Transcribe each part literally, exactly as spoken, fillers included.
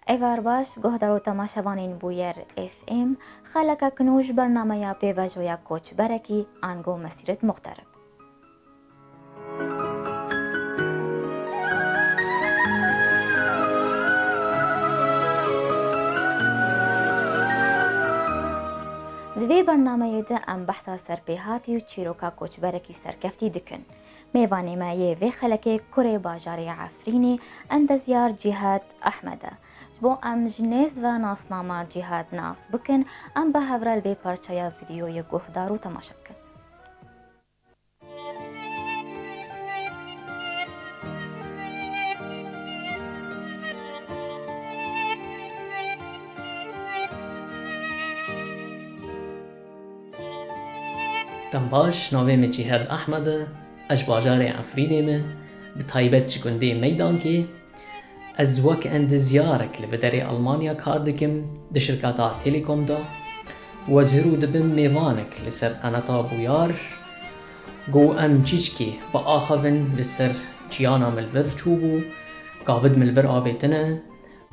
Êvar baş, guhdar û temaşevanên Bûyer F M, xelekek nû ji bernameya pêvajoya koçberekî ango Mesîret Muxterib. Di vê bernameyê de em behsa serpêhatî û çîroka koçberekî serkeftî dikin. Mêvanê me yê vê xelekê kurê bajarê Efrînê, endezyar Cîhad Ehmed e. Ji bo em ji nêz ve nasnama Cîhad nas bikin, em bi hev re li vê parçeya vîdyoyê guhdar û temaşe bikin. Dem baş, navê min Cîhad Ehmed e, ez ji bajarê Efrînê me, bi taybet ji gundê Meydankê. Ez wek endezyarek li viderê Almanya kar dikim, di şirketa Telekom de. Û ez hiro dibim mêvanek li ser qenata Bûyar, ku em çîçkî biaxivin li ser çiyana min li vir çûbû, gavit min li vir avêtine,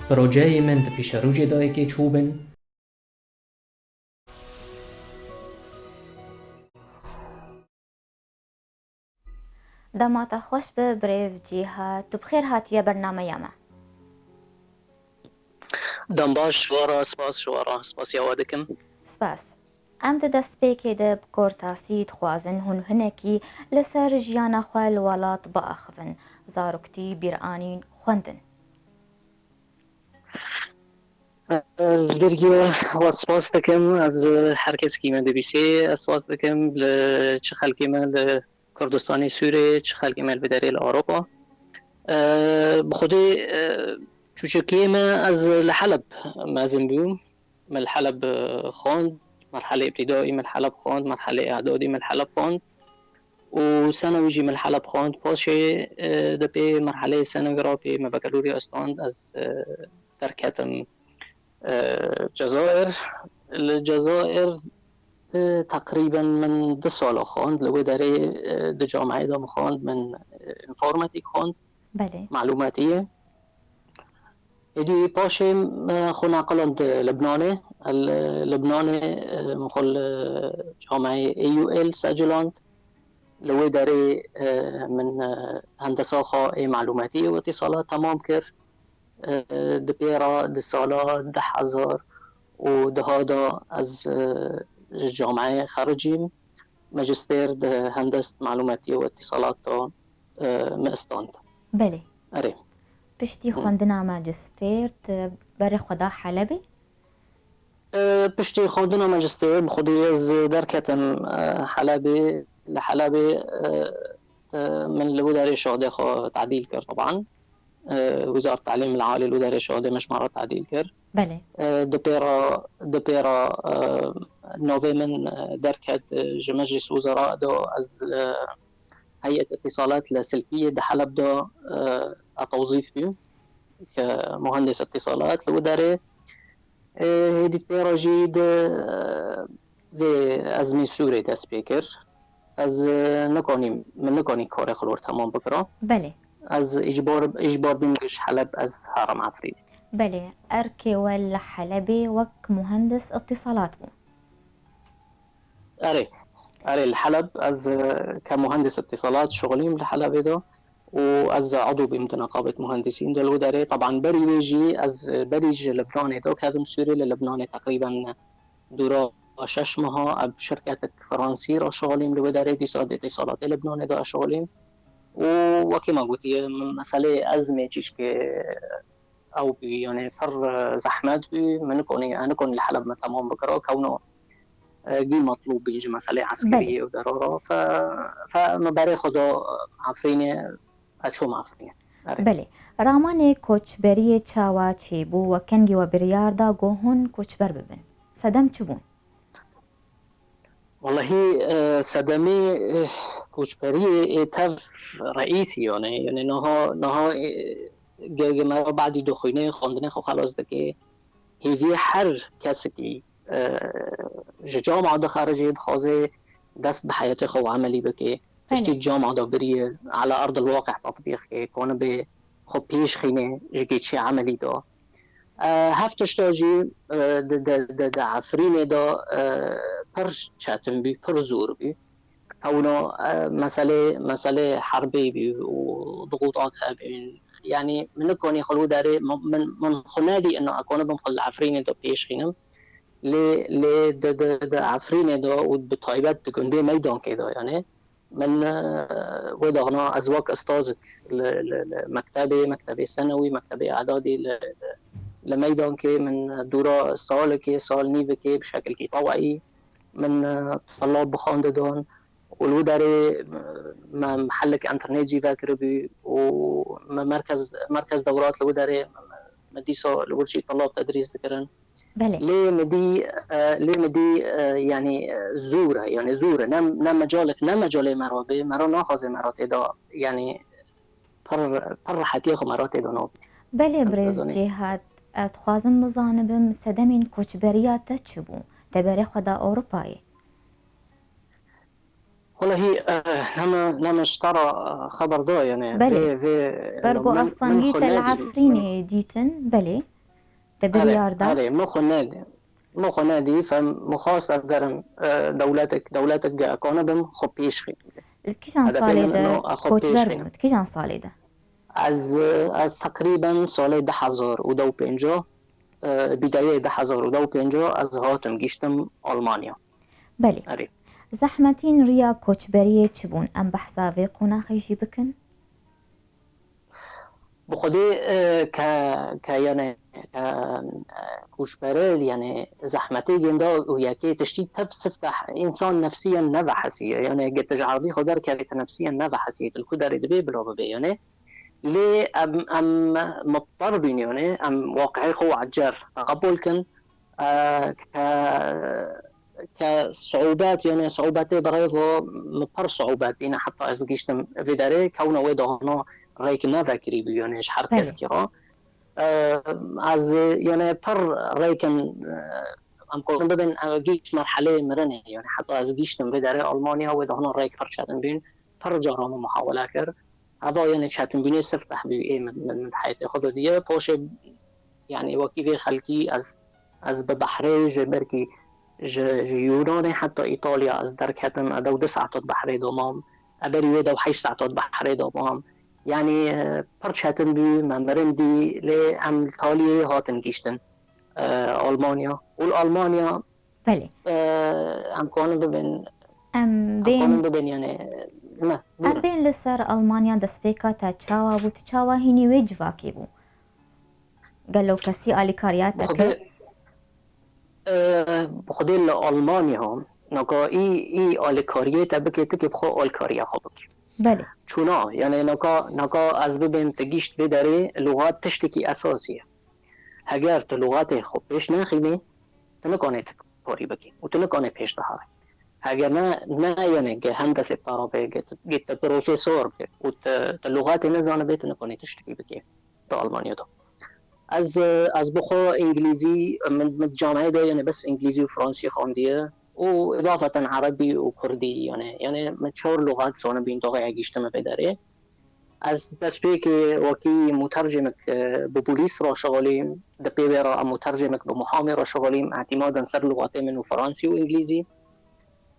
projeyê min di pîşerojê de yekê çûbin. Dema te xweş be, birêz Cîhad, tu bi xêr hatiye bernameya me. Dem baş, ji we re spas, ji we re spasiya we dikim. Spas. Em di destpêkê de bi kortasî dixwazin hûn hinekî li ser jiyana xwe li welat biaxivin, zaroktî, bîranîn, xwendin. Ez ji dergî we spas dikim. Ez her kesekî me dibîsê, ez spas dikim li çi xelkê me li Kurdistanê Sûrê, çi xelkê me li vê derê li Ewropa. E, bi xwedê, e, çûçikê me, ez li Heleb mezin bûm. Min li Heleb, e, xwend. Merhelê îbtîdayî min li Heleb xwend, merhelê îdadî min li Heleb xwend. Û senewî jî min li Heleb xwend. Paşê, e, di pê merheleyê senewî re pê me bekelorî estand, ez, e, derketim, e, Cezayir. Li Cezayir, e, teqrîben min du sala xwend. Li wê derê, e, di cameyê de min xwend, min, e, înformatîk xwend. Belê. Malûmatiyê. Êdî paşê me xwe neqiland Libnanê. Li Libnanê, e, min xwe li cameyê A U L seçiland. Li wê derê, e, min, e, hendesa xwe ê malûmatiyê û îtîsalat temam kir. E, di pê re di sala du hezar û duha de ez, e, ji cameyê xericîm. Majistêr di hendest malûmatiyê û îtîsalat de, e, me stand. Belê. Erê. Piştî Hı. xwendina majistêr, tu berê xwe da Helebê? E, piştî xwendina majistêr, bi xwedî ez derketim, e, Helebê. Li Helebê, e, e, min li wê derê şahdê xwe tadîl kir, teban. E, Wizara Telîm li Alî li wê derê şahdê min ji me re tadîl kir. Belê. E, di pê re, di pê re, e, navê min, e, derket, e, ji Meclîs Wizara de ez, e, Heyet Îtîsalat li Silkiyê di Heleb de, e, tewzîf bûm. Ke muhendis îtîsalat li wê derê, e, hêdî pê re jî di, e, vê ezmê Sûrê dest pê kir. Ez, e, nikanîm, min nikanî karê xwe li wir temam bikira. Belê. Ez îcbar, îcbar bûm ji Heleb ez herim Efrînê. Belê, erkê we li Helebê wek muhendis îtîsalat bû. Erê. Erê, li Heleb ez, e, ke muhendis îtîsalat şixulîm li Helebê de û ez edo bîm di neqabet muhendisîn de li wê derê. Teban berî wê jî ez, e, berî ji Libnanê de kevim Sûrê, li Libnanê teqrîben dûra şeş meha ez bi şirketek fransî re şixulîm li wê derê, dîsa di îtîsalatê Libnanê de şixulîm. Û wekî me gotiye, meselê ezmê çîçkê ew bû, yanî pir, e, zehmet bû. Min nikonî, e, nikonî li Heleb me temam bikira, kewno, e, gî metlûb bî ji meselê eskeriyê Belê. û derora. Fe, fe me berê xwe da, e, Efrînê, e, çûm Efrînê. Erê. Belê. Ramanê koçberiyê çawa çêbû we kengî we biryar da ku hûn koçber bibin? Sedem çi bûn? Wellahî, e, sedemê, e, koçberiyê ê tev reîsî, yanî, yanî niha, niha, e, ge-, ge me re badî dixwîne, xwendinê xwe xelas dike. Hêviyê her kesekî, e, ji cama dixericê, dixwaze dest bi heyetê xwe û emelî bike. Tiştî Belê. cama de biriye, ala erdil waqih tatbîq ke, konibe xwe pêş xîne, ji kê çi emelî da. E, hev tişta jî, e, di, di, di, di Efrînê de, e, pir çetin bî, pir zor bî. Hewno, e, meselê, meselê herbê bî û dixûtat hebîn. Yanî min nikanî xwe li wî derê, min, min, min xwe nedî ina ekane bim xwe li Efrînê de pêş xînim. Lê, lê di, di, di Efrînê de û bi taybet di gundê Meydankê de, yanî, min, e, wê daxna ez wek ustazik li, li, li mektebê, mektebê senewî, mektebê edadî li, li, li Meydankê min dûra salikê, sal nîvikê bi şekilkî teweyî min, e, telab bixwandidon û li wî derê, e, me mihelik înternet jî vekiribû û me merkez, merkez dewrat li wî derê me, me dîsa li wir jî telab tedrîs dikirin. Belê. Lê min dî, e, lê min dî, e, yanî, e, zûr e, yanî zûr e. Ne, ne mecalek, ne mecalê me re bê, me re naxwaze me re tê de, yanî pir, pir rehetiyê xwe me re tê de nabî. Belê, birêz Cîhat, e, dixwazim bizanibim sedemên koçberiya te çi bû? Te berê xwe da Ewropayê? Welahi, e, ne me, ne me ji te re, e, xeber da, yanî Belê. vê, vê, Ber ku min, min astengî xwe te li nedî. Efrînê dîtin, belê. Te Erê, biryar da. Erê, min xwe nedî. Min xwe nedî, fem, min xwest ez derim, e, dewletek, dewletek ge ekane bim, xwe pêş xînim. Li kîjan Hedefê salê min de ino, e, xwe pêş koçber xînim. bû? Di kîjan salê de? Ez, ez teqrîben salê du hezar û deh û pêncî, e, bîdayê du hezar û deh û pêncî ez hatim giştim Almanya. Belê. Erê. Zehmetîn riya koçberiyê çi bûn? Em behsa vê qonaxê jî bikin? Bi xwedê, e, ke, ke, yanî, ke, e, koçbere, yanî, zehmetê gênda û yekê tiştî tev sifteh însan nefsiyen nevehesiye. Yanî, ge tu ji erdî xwe derkevê, tu nefsiyen nevehesiye. Tu li ku derê dibê bila bibê, yanî. Lê em, em muttar bîn, yanî, em waqiê xwe ecêr teqebûl kin. E, ke, ke siûbet, yanî siûbetê birêvo min pir siûbet dîne heta ez gihîştim vê derê, kewna wê dahana rêk nevekirî bû, yanî ji her Belê. keskî re. E, ez, yanî pir rêkin, e, em karin bibin, e, gihîşt merheleyê mirinê, yanî heta ez gihîştim vê derê Almanya, wê dahana rêk pir çetin bûn, pir cara min muhawele kir. Eva, yanî çetinbûnê sifteh bû ê min, min, min di heyetê xwe de diye. Paşê, yanî wekî vê xelkî ez, ez bi behrê ji belkî ji, ji Yûnanê heta Îtalya ez derketim, e, dew du saetat behrê de mam. E, berî wê dew heşt saetat behrê de mam. Yanî, e, pir çetin bû, me mirin dî, lê em li taliyê hatin gihîştin, e, Almanya. Û li Almanya Belê. E, em kanin bibin, Em em kanin bên, bibin, yanî, ne, em buyurun. bên li ser Almanya destpêka te çawa bû? Tu çawa hînî wê civakê bû? Gelo kesî alîkariya te Bi Xwedê, kir? e, bi Xwedê li Almanya, naka î, î alîkariyê te bike, tu kê bi xwe alîkariya xwe bike. Belê. Çûna, yanî naka, naka ez bibên te gihîşt vê derê, lûgat tiştekî esasî ye. Heger tu lûgatê xwe pêş nexînî, tu nikanê tu karî bikî û tu nikanê pêş diherî. Heger ne, ne, yanî ge hendesê te re be, ge tu, ge tu profesor be û tu, tu lûgatê nezanibê, tu nikanê tiştekî bikî di Almanya de. Ez, ez bi xwe îngilîzî, min, min cameyê de, yanî bes îngilîzî û fransî xwendiye û îdafeten erebî û kurdî, yanî, yanî min çar lûgat zanibîn, daxê gihîştime vê derê. Ez destpêkê wekî mutercimik, e, bi polîs re şixulîm, di pê wê re em mutercimik bi muhamê re şixulîm, îtîmadin ser lûgatê min û fransî û îngilîzî.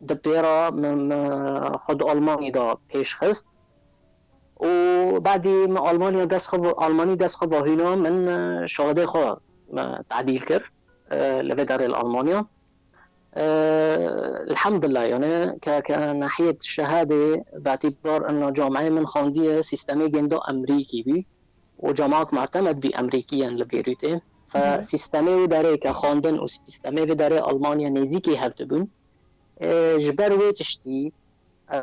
Di pê re min, min xwe di Almanî de pêş xist û badî min Almanya dest xwe, Almanî dest xwe vahîna min, e, şahidê xwe, e, tadîl kir, e, li vê derê li Almanya. E, elhamdulillah, yanî ke, ke nahiyet şehadê, betibar ina cameyê min xandiye, sîstemê gêndo Emrîkî bî û camak mutemed bî Emrîkiyen li Bêrûtê. Fe Belê. sîstemê wê derê ke xandin û sîstemê vê derê Almanya nêzîkî hev dibûn. E, ji ber wê tiştî, e,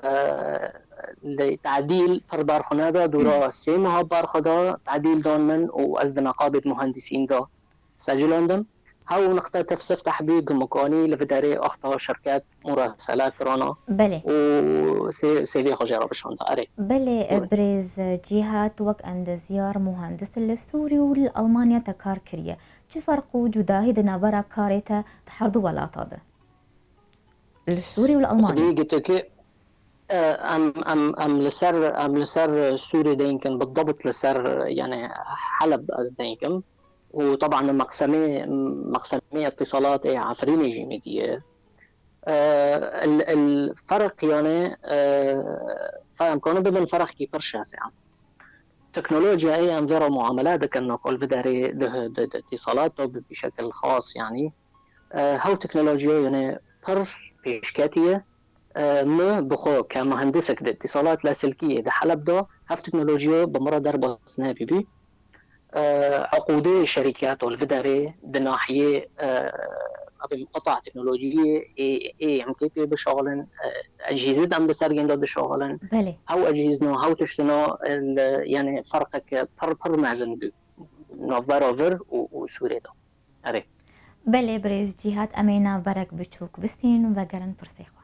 li tadîl pir berxwe neda, dûra sê meha berxwe da, tadîl dan min û ez di meqabê muhendisîn de secilandim. Hew niqte tev sifteh bî, gumukanî li vê derê axta şirket murasele kirana Belê. û sê-, sêvê xwe jê re bişanda. Erê. Belê, Buyurun. Birêz Cîhat, wek endezyar, muhandis li Sûrî û li Almanya te kar kiriye. Çi ferq û cudahî di navbera karê te di her du welata de? Li Sûrî û li Almanya. Xwedî giteke, e, em, em, em li ser, em li ser Sûrî deyinkin, bidebt li ser, yani Heleb ez deyinkim. û teban min meqsemê, meqsemê îtîsalat ê Efrînê jî min dîye. E, el, el ferq, yanî, e, fe-, em kanin bibin ferqkî pir şesê. Teknolojiya ê em vê re muamele dikin, nokol vê derê di, di, di îtîsalat de bi, bi şekil xas, yanî, e, hew teknolojiya, yanî, pir pêşketiye. E, min bi xwe ke muhendisek di îtîsalat lasilkî yê di Heleb de, hev teknolojiya bi min re derbas nebîbî. E, eqûdê şerîket û li vê derê di nahiyê, e, abê qeta teknolojiyê ê, ê em tê pê bişaxilin, e, ecihîzê de em li ser yên de dişaxilin. Belê. Hew ecihîzno, hew tiştino, e, li, yanî ferqek pir, pir mezin bû navbera vir û, û Sûrê de. Erê. Belê birêz Cîhat, em ê navberek biçûk bistînin û vegerin pirsê xwe.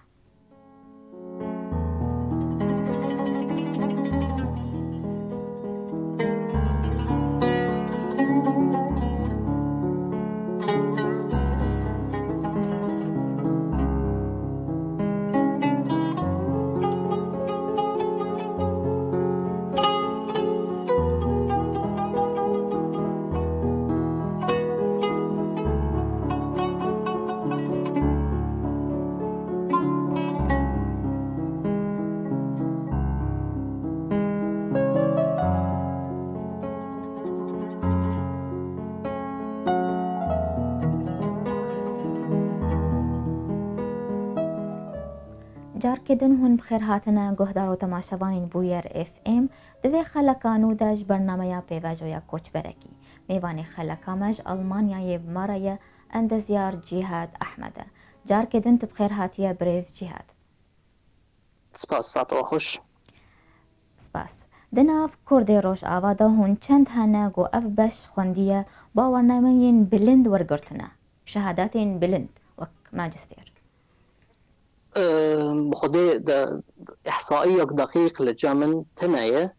Carkê din hûn bi xêr hatine guhdar û temaşevanên Bûyer F M. Di vê xeleka nû de ji bernameya pêvajoya koçberekî, mêvanê xeleka me ji Almanyayê bi me re ye, endezyar Cîhat Ehmed e. Carkê din tu bi xêr hatiye birêz Cîhat. Spas, saet we xweş. Spas. Di nav Kurdê Rojava de hûn çend hene ku ev beş xwendiye bawernameyên bilind wergirtine, şehadatên bilind wek majistêr? Em, bi xwedê de îhsaiyek deqîq li cem min tune ye.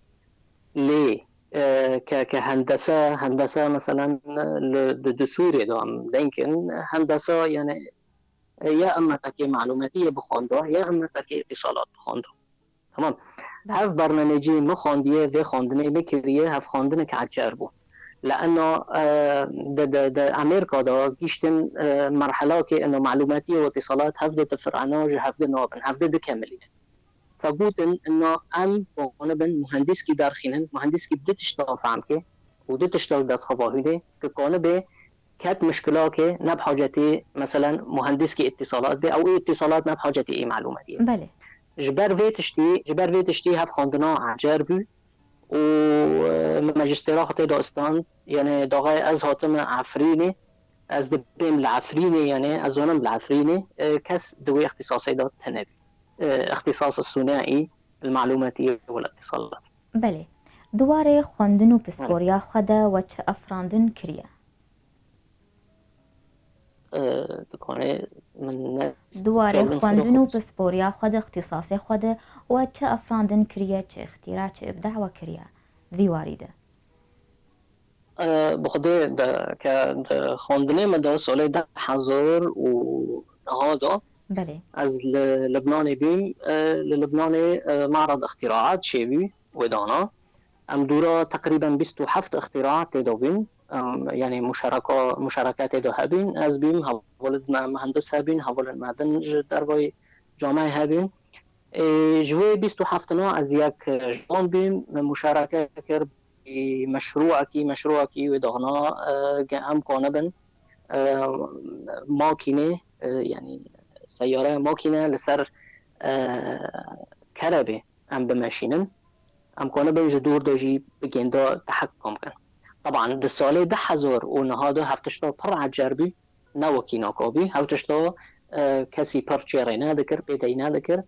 Lê, e, ke, ke hendese, hendese meselen li, di, di Sûrê de em denkin, hendese, yani, e, ya em metekê malûmetiyê bixwando, ya em metekê îtîsalat bixwando. Tamam. Belê. Hev bernamecî min xwandiye, vê xwendinê min kiriye, hev xwendinek ecer bû. Leeno, e, di, di, di Amerîka de giştin, e, merhelakê ino malûmetiyê û îtîsalat hev di difirana, ji hev di nabin, hev di dikemilîne. Fegotin ino em konibin muhendîskî derxînin, muhendîskî bi du tişta fehm ke û du tişta dest xwe bahîne, ke konibe ket muşkilakê ne bi hacetî, meselen, muhendîskî îtîsalat bê, ew îtîsalat ne bi hacetî ê malûmetiyê. Belê. Ji ber vê tiştî, ji ber vê tiştî hev xwendina ecer bû û, e, me majistêra xwe tê de stand, yani daxê ez hatime Efrînê, ez dibêm li Efrînê, yani ez zonim li Efrînê, e, kes di wê îxtîsasê de tune bî. E, îxtîsas sunai, المعلوماتية والاتصالات. Belê. Di warê xwendin û pisporiya xwe de we çi afirandin kiriye? E, dikanê min ne Di warê xwendin û pisporiya xwe de, îxtîsasê xwe de we çi afirandin kiriye, çi îxtîra, çi îbda we kiriye di vî warî de? E, bi xwedê de ke di xwendinê me de solê deh hezar û neh de Belê. ez li Libnanê bîm, e, li Libnanê, e, Ma'rad Îxtîraat çêbû wê dana. Em dûra teqrîben bîst û heft îxtîraat tê de bîn. Em, yani muşereka, muşereke tê de hebîn. Ez bîm, hevalên me muhendis hebîn, hevalên me din ji dervayî cameyê hebîn. Ê, ji wê bîst û heftina ez yek ji wan bîm, min muşereke kir, ê, meşrûekî, meşrûekî wê daxna, e, ge em kanibin, e, makînê, e, yani seyare makîne li ser, e, kerebê em bimeşînin. Em kanibin ji dûr de jî bi gênda tehekkum bikin. Teban di salê du hezar û neh de hev tişta pir ecer bû, ne wekî naka bû. Hev tişta, e, kesî pir çêrê nedikir, pêdeyî nedikir.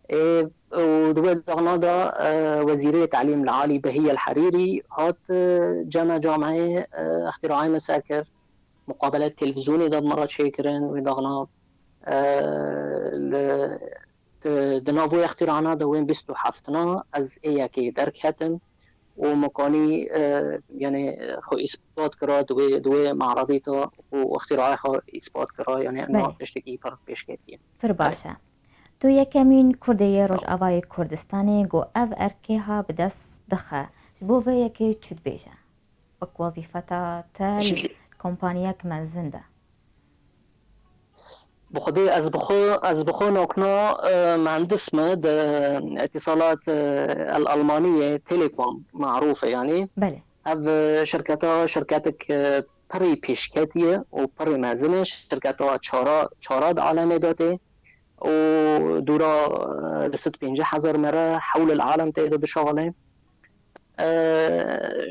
Ê, û di wê daxna de, e, Wezîrê Telîm li Alî Behî El Herîrî hat, e, cem me cameyê, e, îxtîraê me ser kir. Muqabele televîzyonê de bi me re çêkirin, wê daxna, e, li, di, di nav wê îxtîrana de wên bîst û heftina ez ê yekê derketim û min kanî, e, yani, xwe îspat kira di wê, di wê me'redî de û îxtîraê xwe îspat kira, yani, ena Belê. tiştekî pir pêşketî ye. Pir Belê. baş e. Tu yekemîn Kurdê yê Sağ ol. Rojavayê Kurdistanê ku ev erkê ha bi dest dixe. Ji bo vê yekê çi dibêje? wek wezîfeta te li kompaniyek mezin de? Bi xwedê ez bi xwe, ez bi xwe nokna, e, muhendis me di îtîsalat, e, el Almaniyê, Telekom marûf e yanî. Belê. Ev, e, şirketa, şirketek, e, pirî pêşketî ye û pirî mezin e. Şirketa çara, çara di alemê de tê û dûra, e, du sed pêncî hezar mere hewlil alem tê de dişaxile. E,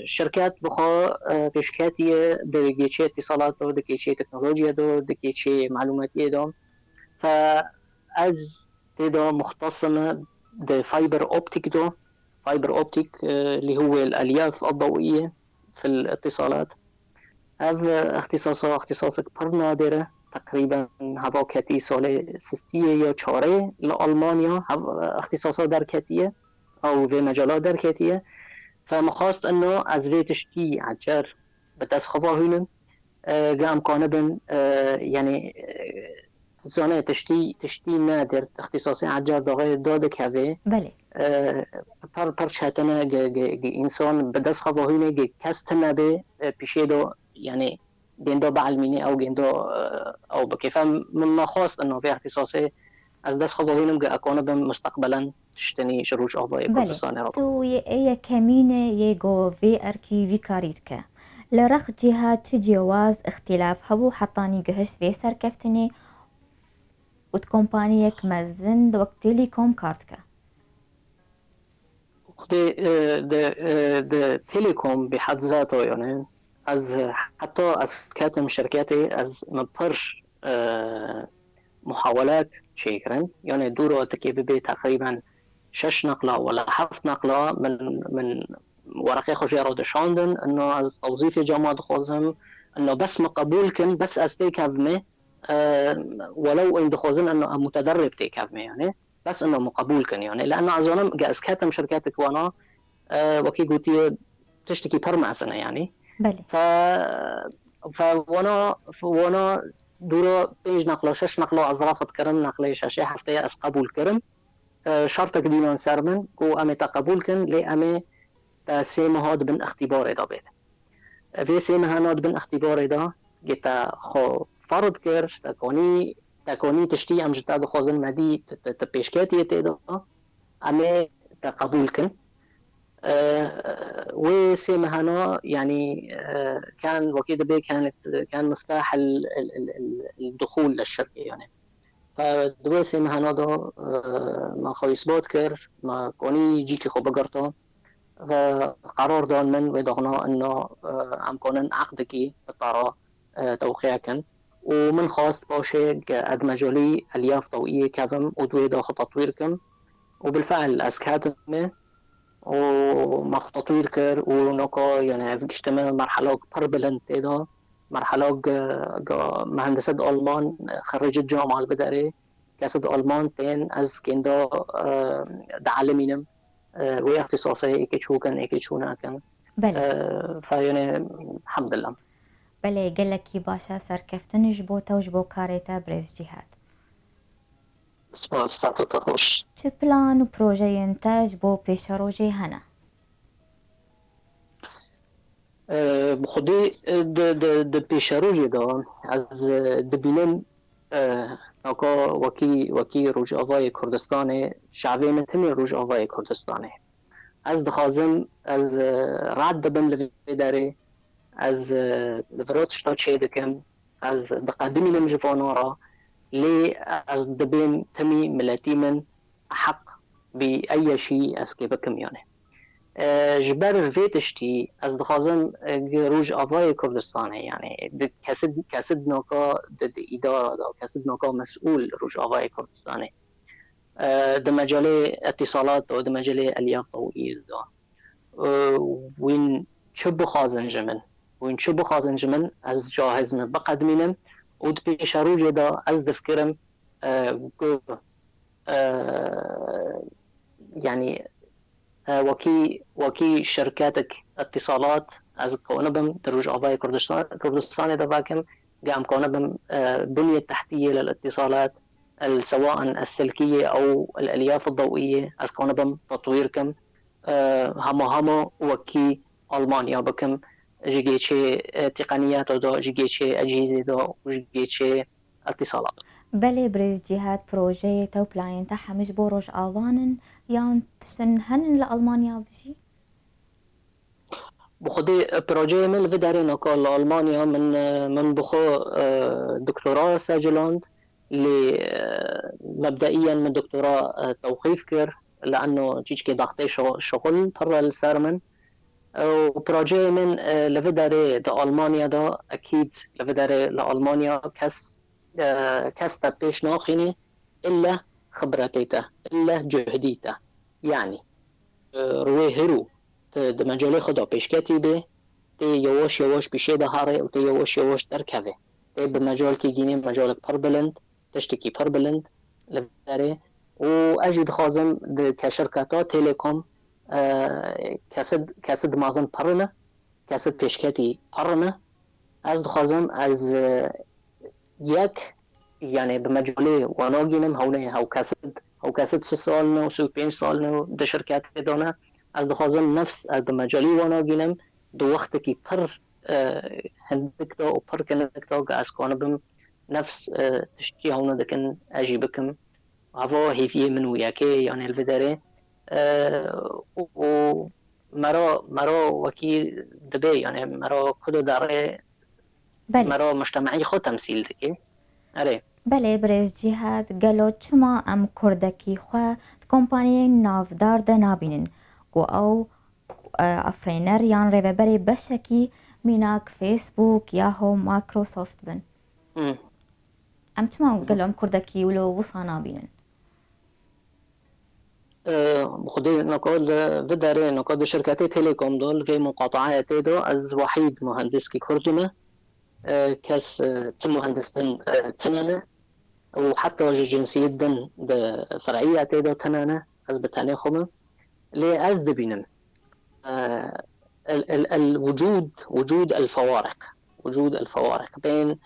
şirket bi xwe, e, pêşketî ye di kêçeyê îtîsalat de, di kêçeyê teknolojiyê de, di kêçeyê malûmatiyê de. Fe ez tê de muxtesim di fiber optik de. Fiber optik, e, li huwê el-elyaf el-dawiyye fil îtîsalat. Ev, e, îxtîsasa, îxtîsasek pir nadir e. Teqrîben heva ketî salê sisiyê ya çarê li Almanya hev, e, îxtîsasa derketiye. Ew vê mecala derketiye. Fe min xwest ino ez vê tiştî ecer bi dest xwe ve hûnim. E, ge em kanibin, e, yanî, e, zane tiştî, tiştî nadir, îxtîsasê ecer daxê dadikeve. Belê. E, pir, pir çetin e ge, ge, ge însan bi dest xwe ve hûne, ge kes tune bê, e, pişê de, yanî, gêndo bielmînê ew gêndo, e, ew bike. Fe min, min xwest ino vê îxtîsasê ez dest xwe ve hûnim ge ekone bim musteqbelen tiştinî ji Rojavayê Kurdistanê re. Tu yê, ê yekemîn e yê go vê erkî vî karî dike. Li rex cîha çi ciyawaz, îxtîlaf hebû hetanî gihişt vê serkeftinê û di kompaniyek mezin di wek Telecom kar dike? Xwedê, e, di, e, di Telecom bi hed zata, yanî ez heta ez ketim şirketê, ez min pir, e, muhawelat çêkirin. Yanî dûra tikê bibê teqrîben şeş neqla wala heft neqla min, min wereqê xwe jê re dişandin. Ino ez tewzîfê cama dixwazim. Ino bes min qebûl kin, bes ez têkevimê. E, welew ên dixwazin ino em mutederrib têkevimê, yanî. Bes ino min qebûl kin, yanî. Li ena ez zanim, ge ez ketim şirketik wana, e, wekî gotiye, tiştekî pir mezin e, yanî. Belê. Fe, fe wana, fe wana dûra pênc neqla, şeş neqla ez refd kirim, neqlê şeşê heftê ez qebûl kirim. E, şertek dînan ser min, ku em ê te qebûl kin, lê em ê te sê meha di bin îxtîbarê de bê. Vê sê mehana di bin îxtîbarê de, ge te xwe ferz kir, te konî, te konî tiştî em ji te dixwazin, me dî te, te, te pêşketiyê tê de, em ê te qebûl kin. E, wê sê mehana, yanî, e, kan wekî dibê kan, kan miftah el, el, el, el, el duxûl le şirkê, yanî. Fe di wê sê mehana de, e, me xwe îsbat kir, me konî cîkî xwe bigirta. Ve qerar dan min wê daxna ina, e, em konin eqdekî bi te re, e, tewqîya kin. Û min xwest paşê ke ez di mecalî elyaf dawiyê kevim û di wê de xwe tetwîr kim. Û bilfe'l ez ketime û me xwe tetwîr kir û noka, yanî ez giştime merhelak pir bilind tê de. Merhelak, e, ge mehendise di Alman, e, xerîcî cama li vê derê. Kes di Alman tên ez kênda, e, dielimînim. E, wê îxtîsasê êkê çû kin, êkê çû nakin. Belê. E, fe yanî, hemdillah. Belê, gelekî baş e serkeftin ji bo te û ji bo karê te birêz Cîhad. Spas, saeta te xweş. Çi plan û projeyên te ji bo pêşerojê hene? E, bi xwedî, e, di, di, di pêşerojê de ez, e, dibînim, e, naka wekî, wekî Rojavayê Kurdistanê, çavê min timî Rojavayê Kurdistanê. Ez dixwazim, ez, e, rad dibim li vê derê, ez, e, li vir tişta çê dikim, ez diqedimînim ji vana re, lê ez dibêm timî miletî min heq bi eyeşî ez kê bikim, yanî. E, ji ber vê tiştî ez dixwazim, e, gi Rojavayê Kurdistanê, yanî di kesid, kesid naka di, di îdara de, kesid naka mesûl Rojavayê Kurdistanê, e, di mecalê îtîsalat de, di mecalê elyaf dawiyê de, e, wîn çi bixwazin ji min, wîn çi bixwazin ji min, ez cahiz me biqedimînim û di pêşerojê de ez difikirim, e, ku, e, yanî, e, wekî, wekî şirketek îtîsalat ez konibim di Rojavayê Kurdistan, Kurdistanê de vekim, ge em konibim, e, bunyê tehtiyê lil îtîsalat, el sewaen el silkiyê ew el elyaf dawiyê, ez konibim tetwîr kim, e, hema hema wekî Almanya bikim, ji geçê, e, tîqeniyata de, ji geçê ecihîzê de û ji geçê îtîsalat. Belê birêz Cîhad, projeyê te û planên te hemî ji bo Rojavan in yan tiştin henin li Almanya bijî? Bi xwedê, e, projeyê min li vê derê naka li Almanya, min, e, min bi xwe, e, doktora seciland, lê, e, mebdeiyen min doktora, e, tewqîf kir, li eno çîçkê daxtê şo-, şixul pir e li ser min. E, û projeyê min, e, li vê derê di Almanya de, ekîd li vê derê li Almanya kes, e, kes te pêş naxînê, ille xibretê te, ille cuhdî te. Yanî, e, rûyê hirû tu di mecalê xwe de pêşketî bê, tê yewaş yewaş pîşê de herê û tê yewaş yewaş derkevê. Tê bi mecalkî gînê mecalek pir bilind, tiştekî pir bilind li derê. Û ez jî dixwazim di ke şirketa Telekom, e, kesid, kesid mezin pir ne, kesid pêşketî pir ne. Ez dixwazim ez, e, yek, yanî bi mecalê wana gînim, hewne hew kesid, hew kesid sih sal ne û sih û pênc sal ne û di şirketê de ne. Ez dixwazim nefs ez bi mecalî wana gînim, di wextekî pir, e, hindik de û pir kinik de ku ez kanibim nefs, e, tiştî hewne dikin ez jî bikim. Hava hêviyê min û yekê, yanî li vê derê, e, û, û mera, mera wekî dibe, yanî mera ku de derê, Belê. Mera mujtemeî xwe temsîl dike. Erê. Belê birêz Cîhad, gelo çima em kurdekî xwe di kompaniyên navdar de nabînin ku ew, e, afirêner yan rêveberê beşekî mînak Facebook yaho Microsoft bin? Hmm. Em çima gelo em kurdekî wilo wisa nabînin? Xwedê naka li vê derê naka di şirketê Telekom de li vê muqataeyê tê de ez wahîd muhendiskî Kurd me. Kes ti muhendis din tine ne û heta ji cinsiyet din di feriyetê de tine ne. Ez bi tenê xwe me. Lê ez dibînim el, el, el wicûd, wicûd el fewariq. Wicûd el fewariq. Bên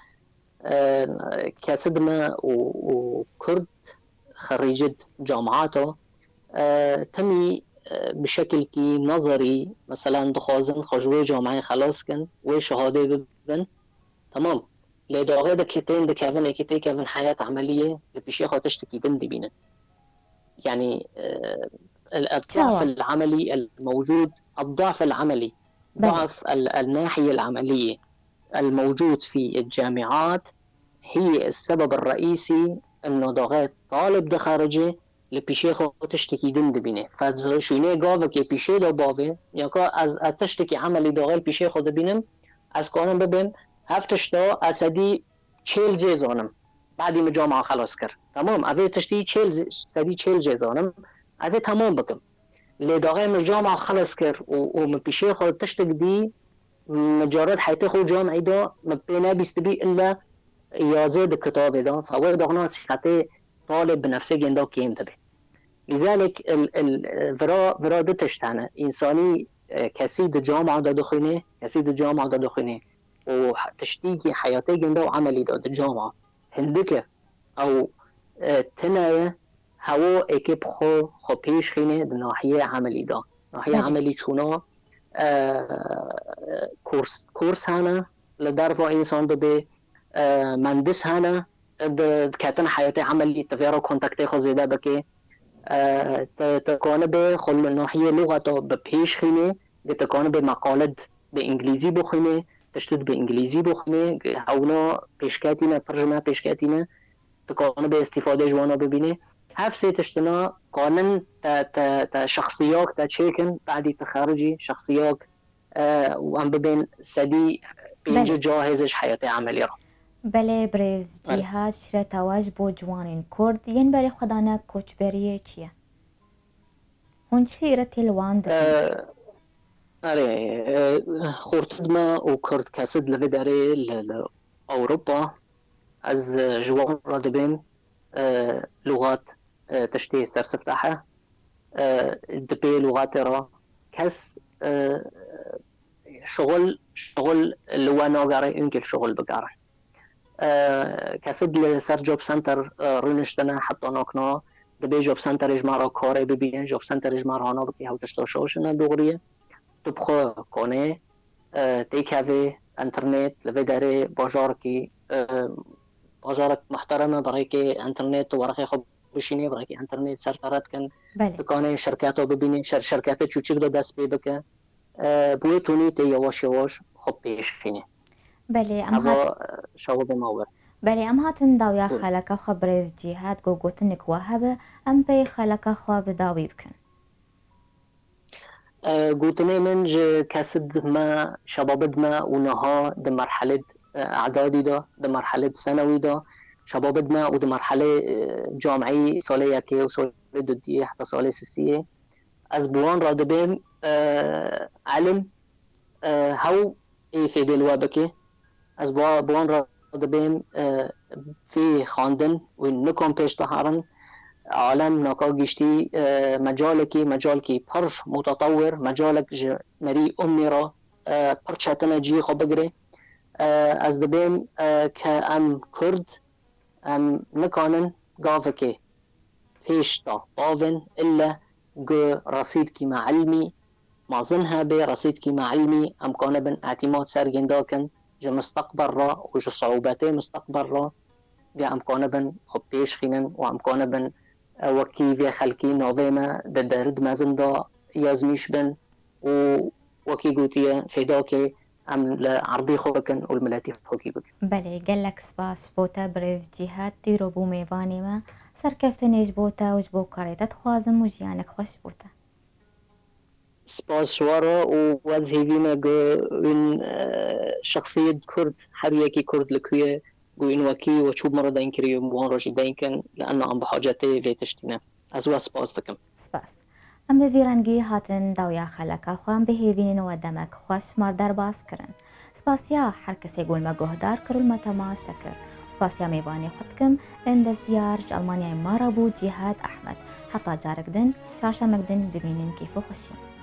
kesid me û, û Kurd xerîcid cemaat o, e, temî, e, bi şekilkî nezerî, meselen, dixwazin xwe ji wê cemaê xelas kin, wê şehadê bibin. Tamam. Lê daxê de ki tên dikevin, êkî têkevin heyat emeliyê, li pîşê xwe tiştekî din dibînin. Yani, e, el, el, Çawa? ضعف العملي الموجود، الضعف العملي، Belê. ضعف ال، الناحية العملية الموجود في الجامعات هي السبب الرئيسي إنه داغي طالب دخرجي li pîşê xwe tiştekî din dibîne. Fe şûnê gavekê pîşê de bavê, ya ka ez, ez tiştekî emelî daxil pîşê xwe dibînim, ez kanim bibêm, hev tişta ez sedî çêl jê zanim. Badî min cama xelas kir. Tamam, ev ê tiştî çêl, sedî çêl jê zanim. Ez ê temam bikim. Lê daxê min cama xelas kir û, û min pîşê xwe tiştek dî, min caret heytê xwe camî da, min pê nebîstibî illa yazê di kitabê de. Fe wê daxina sîqetê talê bi nefsê gênda kêm dibe. Lîzalik il, il, vira, vira du tişt hene. Însanî, e, kesî di cama de dixwîne, kesî di cama de dixwîne. Û he-, tiştîkî heyatê gênda û emelî de di cama. Hindik e. Ew, e, tine ye, hewo êkê bi xwe, xwe pêş xîne di nahiyê emelî de. Nahiyê Belê. Emelî çûna, e, kurs, kurs hene, li derva însan dibê, e, mendis hene, di, diketin heyatê emelî, tu vê re kontaktê xwe zêde bike. E, tu, tu kanibê xwe li nahiyê lûxeta bi pêş xînê, di tu kanibê meqalet bi îngilîzî bixwînê, tiştût bi îngilîzî bixwînê, hewna pêşketîne, pir ji me pêşketîne, tu kanibê îstîfadê ji wana bibînê. Hev sê tiştina kanin te, te, te şexsiyak te çêkin, badî tu xericî şexsiyak, e, û em bibên sedî pêncî Belê. Cahêz ji heyatê emelî re. Belê birêz Belê. Cîhad, şireta we ji bo ciwanên Kurd yên berê xwe dane koçberiyê çi ye? Hûn çi rê tê li wan dikin? E, erê, e, xortid me û Kurd kesid li vê derê li, li Ewropa, ez, e, ji wan re dibêm, e, lûxat, e, tiştê sersifteh e. E, di pê lûxatê re kes, e, şixul, şixul li we nagere, ûnkil şixul bigere. E, kesid li ser job center, e, rûniştine heta nakna, dibê job centerê ji me re karê bibîne, job centerê ji me re hana bikê, hew tişta şaş ne, doğru ye. Tu bi xwe konê, e, têkevê, înternet, li vê derê bajarekî, e, bajarek muhterem e, bi rêkê înternet tu werexê xwe bişînê, bi rêkê înternet serfere dikin. Belê. Dikanê şirketa bibînê, şer-, şirketê çûçik de dest pê bike. E, bi wê tonî tê yewaş yewaş xwe pêş xînê. Belê, em Eva, hat e, şewibê me wir. Belê, em hatin dawiya Buyurun. Xeleka xwe birêz Cîhat, ku gotinik we hebe, em pê xeleka xwe bi dawî bikin. E, gotinê min ji kesid me, şebabid me û niha di merhelê, e, edadî de, di merhelê senewî de, şebabid me û di merhelê, e, camî salê yekê û salê dudiyê heta salê sisiyê. Ez bi wan re dibêm, e, elim, e, hew ê fêdê li we bike. Ez bi wa-, bi wan re dibêm, e, fê xwendin û nikan pêş diherin. Alem naka giştî, e, mecalekî, mecalekî pir mutetewir, mecalek ji merî umî re, e, pir çetin e cihê xwe bigire. E, ez dibêm, e, ke em Kurd, em nikanin gavekê pêş de bavin, ille ku resîdkî me ilmî mezin hebe, resîdkî me ilmî em kanibin îtîmad ser yên dakin ji misteqbel re û ji siûbetê misteqbel re, ge em kanibin xwe pêş xînin û em kanibin, e, wekî vê xelkî navê me di derid mezin de yazmîş bin û wekî gotiye fêdakê em li erdê xwe bikin û li miletî xwe kî bikin. Belê, gelek spas ji bo te birêz Cîhat, dîro bû mêvanê me. Serkeftinê ji bo te û ji bo karê te dixwazim û jiyanek xweş ji bo te. Spas ji we re û ez hêvî me ku win, e, şexsiyet Kurd, her yekî Kurd li ku ye, ku win wekî we çû min re deyn kiriye, wan re jî deyn kin, li ena em bi hacetê vê tiştî ne. Ez we spas dikim. Spas. Em bi vî rengî hatin dawiya xeleka xwe, em bi hêvînên we demek xweş mar derbas kirin. Spasiya her kesê ku li me guhdar kir û li me temaşe kir. Spasiya mêvanê xwe dikim, endeziyar ji Almanyayê me re bû Cîhat Ehmed. Heta carek din, çarşemek din bimînin kêf û xweşî.